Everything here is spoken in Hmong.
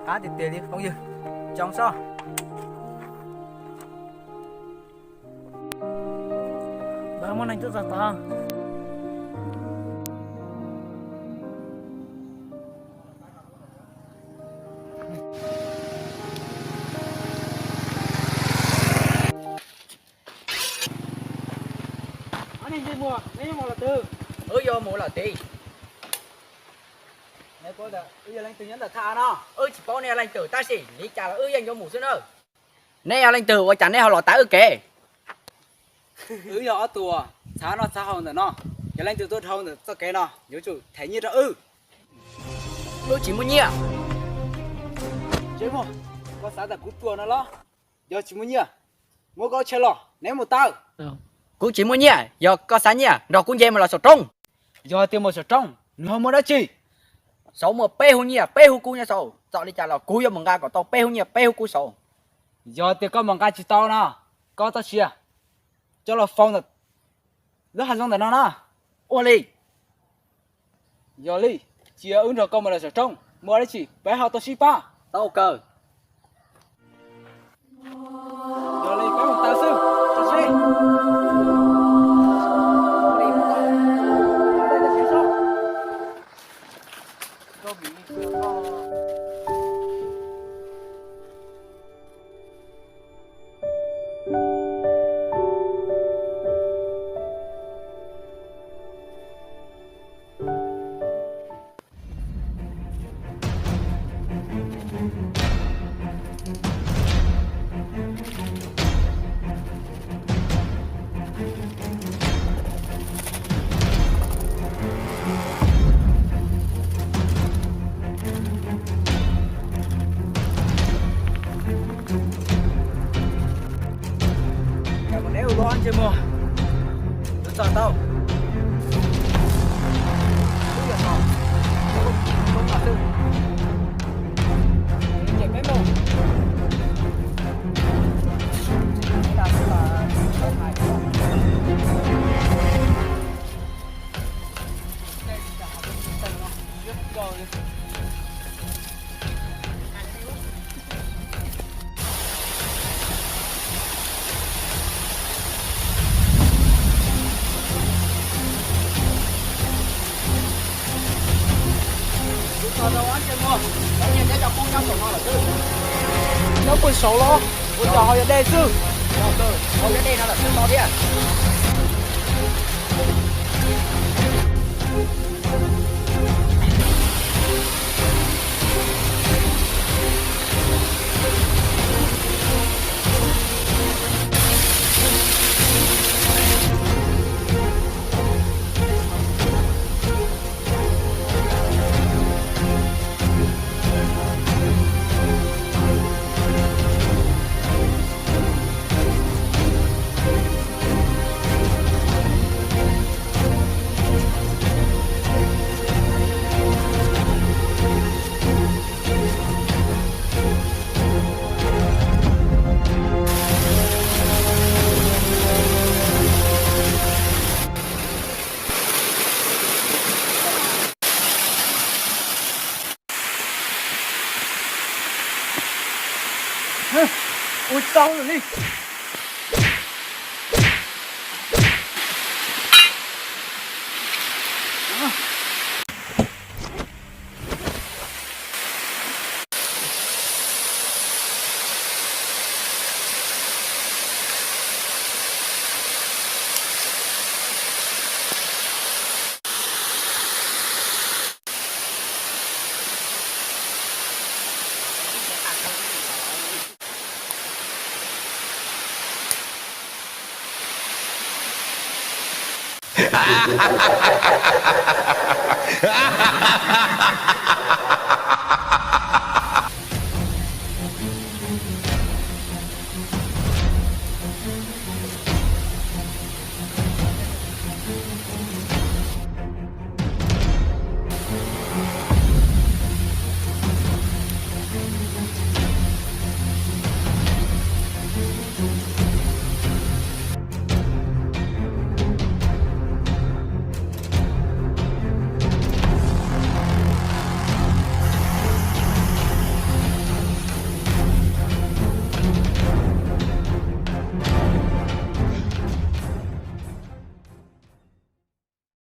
Qab tiag tiag li phooj ywg, tsoo soj. Muaj neeg tuaj txog tod. Wb yuav mus lawm tid. Wb yog leej twg nyob ntawm thaj av no? Wb tsis paub nej yog leej twg tab sis li cas los wb yeej yuav mus xwb na. Neb yog leej twg ua cas neb ho los tav wb kev? Wb yog ob tug txhav noj txhav haus ntawm no, yog leej twg tuaj dhau ntawm txoj kev no yuav tsum them nyiaj rau wb. Wb tsis muaj nyiaj. Koj xav tias kuv tuag no los? Yog tsis muaj nyiaj, muab koj tshaj los neb mus tawm. Kuv tsis muaj nyiaj, yog koj xav nyiaj nrog kuv nce mus lawm saum roob. Yog tias mus saum roob nws ho muaj dab tsi? Saud muaj peb hub nyiaj, peb hub kub nyob saud, txawm li cas los kuv yuav mus nqa kom tau peb hub nyiaj peb hub kub saud. Yog tias koj mus nqa tsis tau no, koj txoj sia coj los faus ntawm lub hav zoov ntawm no na. Ua li. Yog li, cia wb nrog koj mus lawm saum roob, muaj dab tsi peb ho tau sib pab. Tau kawg. Yog li peb mus taw xwb, tso seb. Neb ua luaj ntsej muag, twb txog tau. Twb yog tos, tos xwb. Ces peb mus. Nyob pem saud los? Ua cas ho yog dej xwb? Ho yog dej no lawm xwb to thiab. Ua tau li.